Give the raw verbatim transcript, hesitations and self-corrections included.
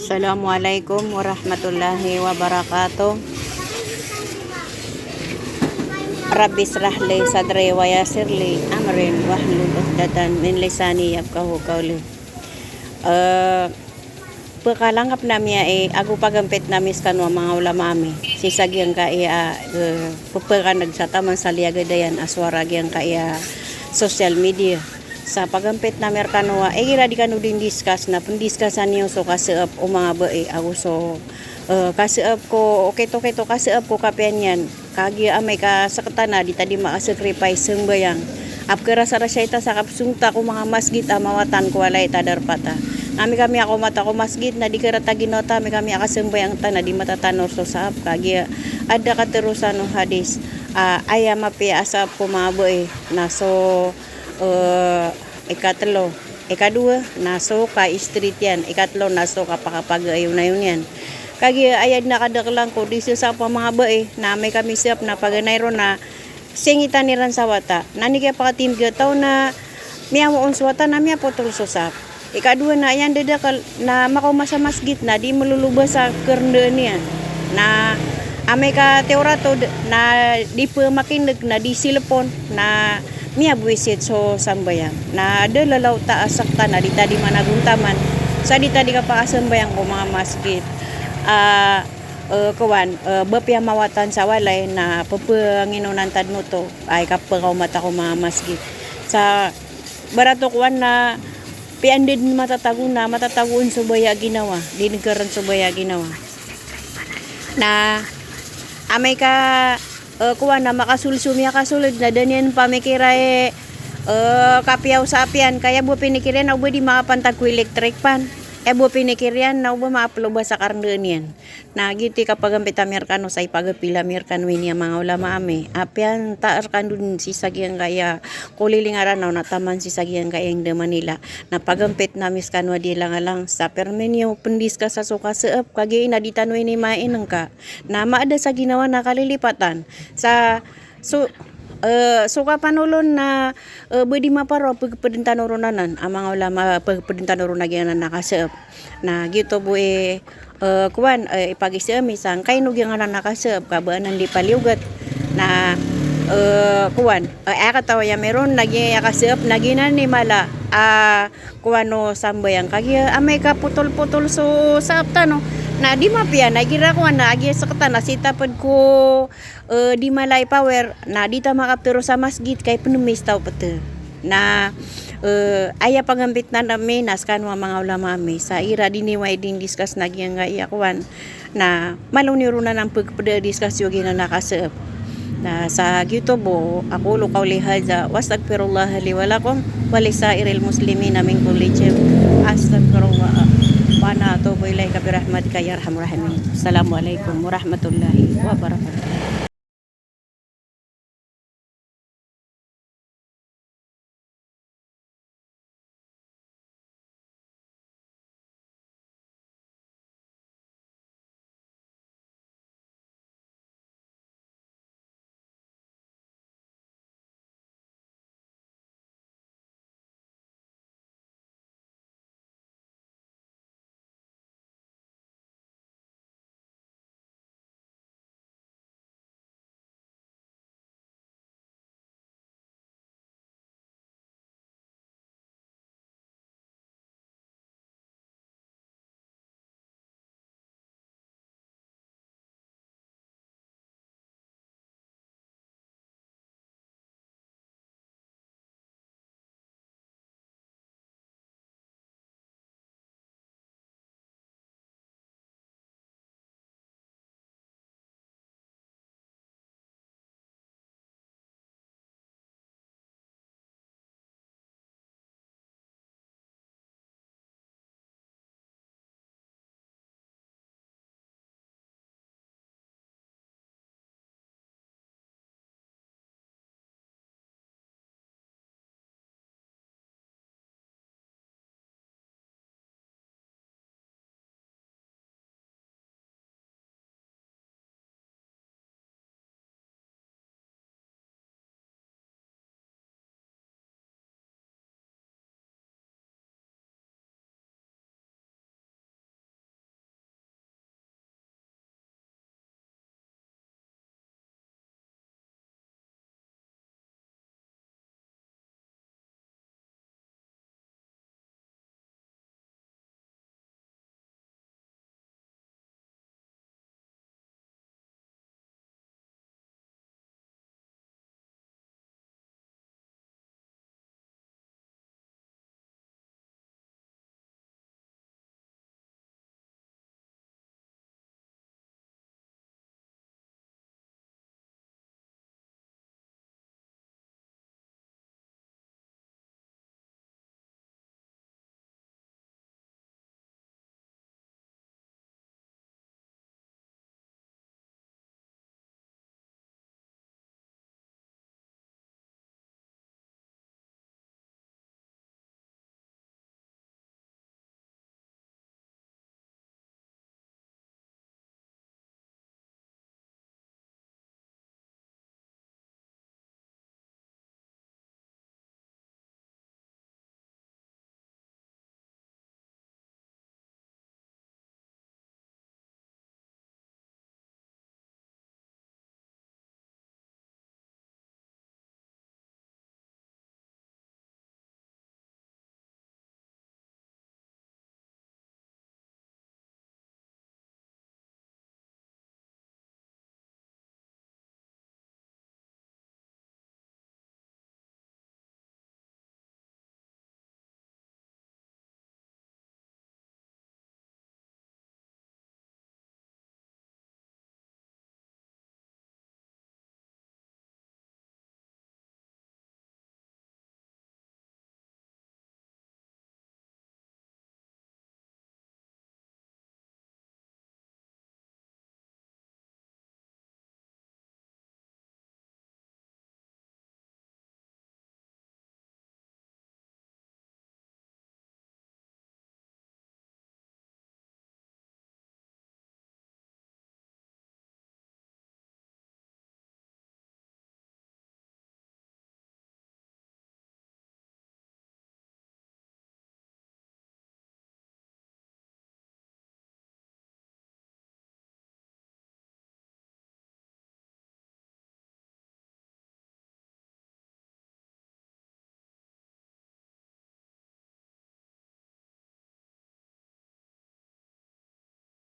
Assalamualaikum warahmatullahi wabarakatuh. Rabbi shrah li sadri wa yassir li amri wahlul uqdatan min lisani yafqahu qawli. Eh, pkalangkap ami aya, eh, ago pagampit ami skano a manga ulama ami sii sa giyangkaya, eh, pphakandg sa taman sa liyagad iyan a sowara giyangkaya social media. Sa pagampit ami rkano a, eh, igira di kano dii ndiscuss na pndiscussan iyo so kasaap o manga bai ago so, eh, kasaap ko, okit-okit o kasaap ko kapiya niyan. Kagiya amay ka sktano a di ta dii makasacrifice sambayang. A pkharasarasay ta sa kapsong ta ko manga masgit a mawatan ko walay ta darpa ta. Amay kami a kaoma ta ko masgit na di kharatagi na ta, amay kami a kasambayang ta na di matatanor so saap. Kagiya adn a katerosan o hadis a, aya mapiya a saap ko manga bai na so, eh, ikatlo. Ikadowa na so ka-straight iyan. Ikatlo na so kapakapagayonayon iyan. Kagiya aya dn a kadaklan ko di sasaap a manga bai na amay ka misaap na paganay ron na singitan iran sa wata. Na aya kiyapakatindg a taw na miyawa on so wata na miyapotol so saap. Ikadowa na aya ndadakl na makaoma sa masgit na di maloloba sa karndaan iyan. Na amay ka tiyoratod na di pmakindg na di silpon na miyabwisit so sambayang. Na da lalaw ta a sktano a di ta dii managontaman sa di ta dii kapakasambayang ko manga masgit. Ah, eh, kowan, eh, ba piya mawatan sa walay na pphanginonan ta dn oto, ay kapphakaoma ta ko manga masgit. Sa barato kowan na piya ndadn matatago na matatago on so baya a ginawa, di ngkaran so baya a ginawa. Na amay ka, eh, kowan na makasold so miyakasold na da niyan pamikira i, eh, kapiya o saap iyan, ka aya bo pinikir iyan na o ba di makapantag ko electric fan. Aya bo pinikir iyan na o ba makaploba sa karndaan iyan. Na giyoto i kapagampit ami rkano sa ipagapil ami rkano ini a manga ulama ami. Apiya nta rkano dn sii sa giyangkaya koliling a Ranaw na taman sii sa giyangkaya ingd a Manila. Na pagampit ami skano a di langalang sa pirmi niyo pndiscussan so kasaap, kagiya ina di tano ini mainngka. Na maada sa ginawa na kalilipatan. Sa so, eh, so kapanolon na, eh, ba di maparo a pagpdn tano ron anan a manga ulama, pagpdn tano ron a giyanan a kasaap. Na giyoto bo i, eh, kowan, eh, ipagiza ami sa ngkaino giyanan a kasaap ka ba anan di paliyogat. Na, eh, kowan, eh, aya katawi ami ron na giyaya kasaap na giyanan i mala a, ah, kowan o sambayang, kagiya amay ka potol-potol so saap tano na di mapiya na igira kowan na agiya sktano a sii ta pd ko, eh, di mala i power na di ta makaptharo sa masgit ka ipnmis ta o pd. Na, eh, aya pagampit ami na skano a manga ulama ami sa igira di niyo aya dii ndiscuss na giyangkaya kowan na malo niyo ron anan pagpda a discuss iyo giyanan a kasaap. Na sa giyoto bo, aqulu qawli hadha wa astaghfirullaha li wa lakum wa li sa'iril muslimina min kulli dhanb. Astaghfirullah wa ana atubu ilaika bi rahmatika ya arhamar rahimin. Assalamualaikum warahmatullahi wabarakatuh.